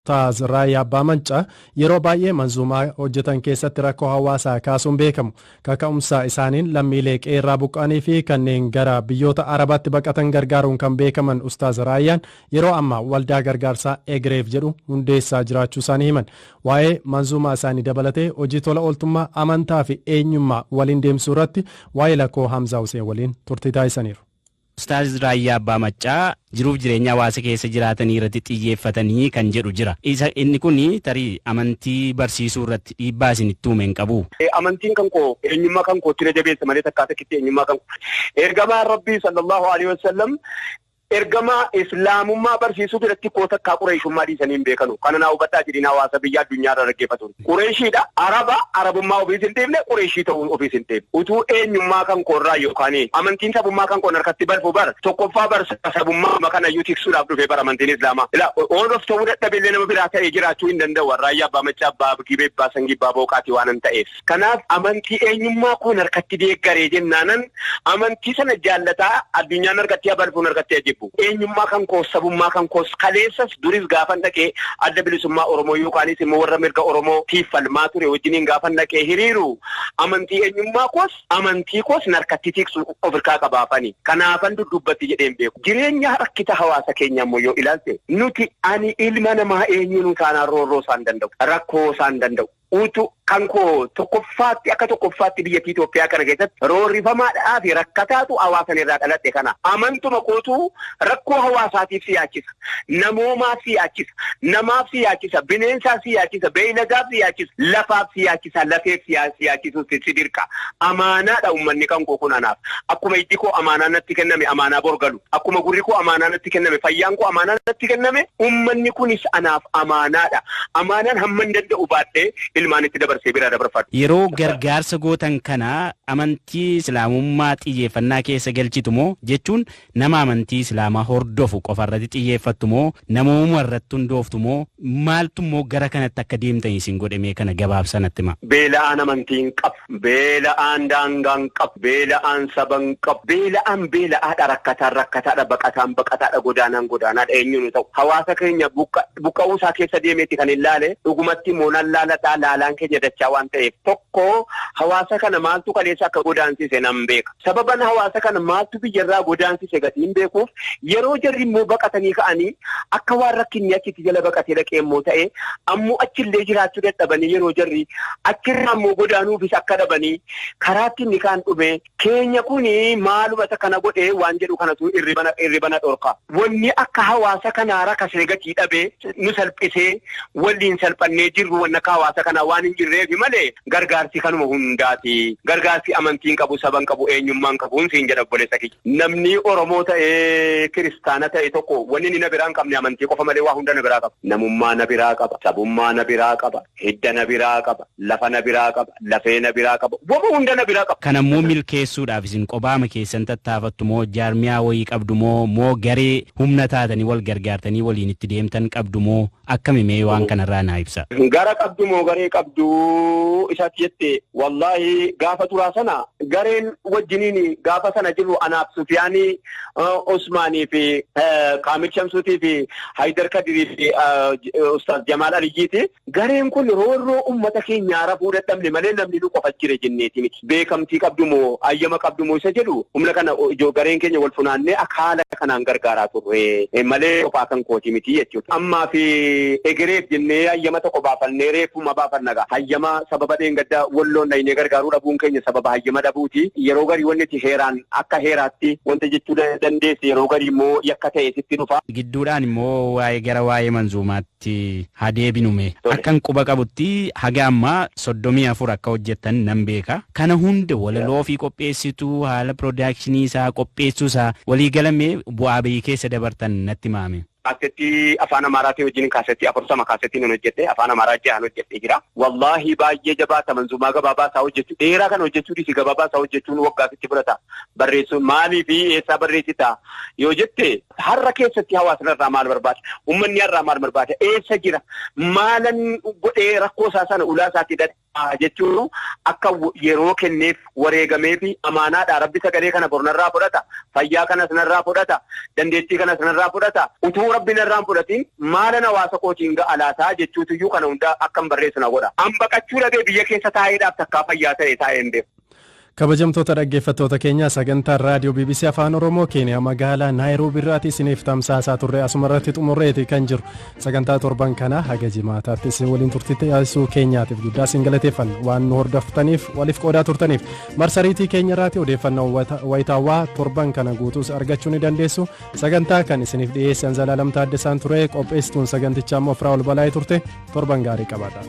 Ustaaz Raayyaa Abbaa Maccaa yeroo baay'ee manzuumaa hojjetan keessatti rakkoo hawaasaa kaasuun beekamu. Kaka'umsa isaaniin lammiilee qeerraa buqqa'anii fi kanneen gara biyyoota Arabaatti baqatan gargaaruun kan beekaman Ustaaz Raayyaan yeroo ammaa waldaa gargaarsaa Egereef jedhu hundeessaa jiraachuu isaanii himan. Waa'ee manzuumaa isaanii dabalatee hojii tola ooltummaa, amantaa fi eenyummaa waliin deemsuu irratti waa'ee lakkoo Hamzaa Huseen waliin turtii taasisaniiru. Ustaaz Raayyaa Abbaa Maccaa jiruuf jireenya hawaasa keessa jiraatanii irratti xiyyeeffatanii kan jedhu jira. Isa inni kun tarii amantii barsiisuu irratti dhiibbaa isinitti uume hin qabu? Amantiin kan koo eenyummaa kan kootti na jabeessa malee takkaa takkitti eenyummaa kan koo. Ergamaan Rabbii sallallahu alaihi wasallam ergamaa Islaamummaa barsiisuu biratti koo takkaa Qureeshummaa dhiisanii hin beekanu. Kana naa hubadhaa jedhiin hawaasa biyya addunyaa irra dhaggeeffatu. Qureeshiidha. Araba, Arabummaa ofiis hin dhiifne, Qureeshii ta'uu ofiis hin dhiifne. Utuu eenyummaa kan koorraa yookaan amantiin sabummaa kan koon harkatti balfu bar tokkoffaa bar sabummaa kanayyuu tiksuudhaaf dhufe bar amantiin Islaamaa. Ila oon of ta'uu dadhabeellee nama biraa ta'ee jiraachuu hin danda'u. Raayyaa Abbaa Maccaa, Abbaa Gibee, Abbaa Sangii, Abbaa Booqaatii waan ta'eef. Kanaaf amantii eenyummaa koon harkatti deeggaree jennaanan amantii sana jaallataa addunyaan harkatti balfuun harkatti ajibbu. Eenyummaa kan koos, sabummaa kan koos kaleessas duris gaafan dhaqee Adda Bilisummaa Oromoo yookaanis immoo warra mirga Oromoo tiif falmaa ture wajjiniin gaafan dhaqee hiriiru amantii eenyummaa koos, amantii koos narkatti tiksu of hirkaa qabaafani. Kanaafan duddubbatti jedheen beeku. Jireenya rakkita hawaasa keenya immoo yoo ilaalte nuti ani ilma namaa eenyuun taanaan roorroo isaan danda'u, rakkoo isaan danda'u. Utu kan koo tokkoffaatti akka tokkoffaatti biyyattii Itoophiyaa kana keessatti roorrifamaadhaa fi rakkataatu hawaasan irraa dhaladhe kana. Amantuma kootu rakkoo hawaasaatiif si yaachisa. Namoomaaf si yaachisa. Namaaf si yaachisa. Bineensaaf si yaachisa. Beeyladaaf si yaachisa. Lafaaf si yaachisa. Lafeef si yaachisuuf si dirqa. Amaanaadha uummanni kan koo kun anaaf. Akkuma ijji koo amaanaa natti kenname amaanaa borgalu. Akkuma gurri koo amaanaa natti kenname, fayyaan koo amaanaa natti kenname, uummanni kunis anaaf amaanaadha. Amaanaan hamma hin danda'u baadhee ilmaan itti dabarsee biraa dabarfadhu. Yeroo gargaarsa gootan kana amantii Islaamummaa xiyyeeffannaa keessa galchitu moo, jechuun nama amantii Islaamaa hordofu qofarratti xiyyeeffattu moo, namooma irratti hundooftu moo, maaltu immoo gara kanatti akka deemtan isin godhame kana gabaabsanatti hima? Beela'aan amantiin qabu, beela'aan daangaan qabu, beela'aan saban qabu, beela'aan beela'aadha, rakkataan rakkataadha, baqataan baqataadha, godaanaan godaanaadha, eenyuun ta'u. Hawaasa keenya buqqa'uu isaa keessa deemeeti kan hin laale, dhugumatti immoo nan laaladhaa, laalaan keenya dachaa waan ta'eef. Tokko hawaasa kana maaltu kaleessa akka godaansise nan beeka. Sababan hawaasa kana maaltu biyyarraa godaansise gatii hin beekuuf yeroo jarri immoo baqatanii ka'anii akka waan rakkinni achitti jala baqatee dhaqee immoo ta'e ammoo achillee jiraachuu dadhabanii yeroo jarri achirraa immoo godaanuufis akka dhabanii karaatti inni kaan dhume keenya kuni maaluma isa kana godhee waan jedhu kanatu irribana dhorka. Wanni akka hawaasa kanaa rakasee gatii dhabee nu salphisee waliin salphannee jirru wanni akka hawaasa kanaa waan hin jirreefi malee gargaarsi kanuma hundaati. Gargaarsi amantiin qabu, saban qabu, eenyummaan qabu siin jedha obboleessa kiyya. Namni Oromoo ta'ee kiristaana ta'e tokko wanni inni na biraa hin qabne amantii qofa malee waa hunda na biraa qaba. Namummaa na biraa qaba, sabummaa na biraa qaba, hidda na biraa qaba, lafa na biraa qaba, lafee na biraa qaba, wama hunda na biraa qaba. Kan ammoo milkeessuudhaaf isin qobaama keessan tattaafattu moo, jaarmiyaa wayii qabdu moo, moo garee humna taatanii wal gargaartanii waliin itti deemtan qabdu moo, akkami mee waan kanarraa naa ibsa? Gara qabdu moo garee qabdu isatti jette, wallaahi gaafa turaa sana gareen wajjiniin gaafa sana jirru anaaf Sufiyaanii Usmaanii fi Kaamil Shamsuutii fi Haydar Kadirii fi Ustaaz Jamaal Aliyyiiti. Gareen kun roorroo uummata keenyaa rafuu dadhabne malee namni nu qofa jire jenneeti miti. Beekamtii qabdu moo ayyama qabdu moo isa jedhu humna kana gareen keenya wal funaannee akka haala kanaan gargaaraa turre malee qofaa kan kooti miti jechuudha. Ammaa fi egereef jennee hayyama tokko baafannee reeffuma baafanna. Hayyama sababa dheengaddaa Walloon dhaynee gargaaruu dhabuun keenya sababa hayyama dhabuuti. Yeroo garii wanni itti heeraan akka heeraatti wanta jechuu dandeesse yeroo garii immoo yakka ta'e sitti dhufa. Gidduudhaan immoo waa'ee gara waa'ee manzuumaatti haa deebinume. Akkan quba qabutti haga ammaa 34 akka hojjettan nan beeka. Kana hunda walaloo ofii qopheessitu, haala piroodakshinii isaa qopheessuu isaa walii galame bu'aa bahii keessa dabartan natti maame. Kaasettii afaan Amaaraatii wajjin kaasettii 40 kaasettii nan hojjedhe, afaan Amaaraa 6 hojjedhee jira. Wallaahi baay'ee jabaata manzuumaa gabaabaa isaa hojjechuu, dheeraa kana hojjechuu dhiisi gabaabaa isaa hojjechuun waggaa sitti fudhata. Barreessuun maalii fi eessaa barreessita yoo jette har'a keessatti hawaasni irraa maal barbaada? Uummanni har'aa maal barbaada? Eessa jira? Maalan godhee rakkoo isaa sana ulaa isaatti dadhabaa jechuun akka yeroo kenneef wareegamee fi amaanaadha. Rabbi sagalee kana bor narraa fudhata. Fayyaa kanas narraa fudhata. Dandeettii kanas narraa fudhata. Utuu Rabbi narraan fudhatiin maalan hawaasa kootiin ga'a laataa jechuutuyyuu kana hundaa akkan barreessu na godha. An baqachuu dhabee biyya keessa taa'eedhaaf takkaa fayyaa ta'e taa'ee hin beeku. Kabajamtoota dhaggeeffattoota keenya, sagantaan raadiyoo BBC Afaan Oromoo Keeniyaa magaalaa Naayiroobii irraati isiniif tamsaasaa turre asuma irratti xumurreeti kan jiru. Sagantaa torban kana haga jimaataatti isin waliin turtii taasisuu keenyaatiif guddaa isin galateeffanna, waan nu hordoftaniif, waliif qoodaa turtaniif. Marsariitii keenya irraati odeeffannoo wayitaawwaa torban kana guutuus argachuu ni dandeessu. Sagantaa kan isiniif dhiyeessan Zalaalam Taaddasaan ture, qopheessituun sagantichaa immoo Firaa'ol Balaayee turte. Torban gaarii qabaadha.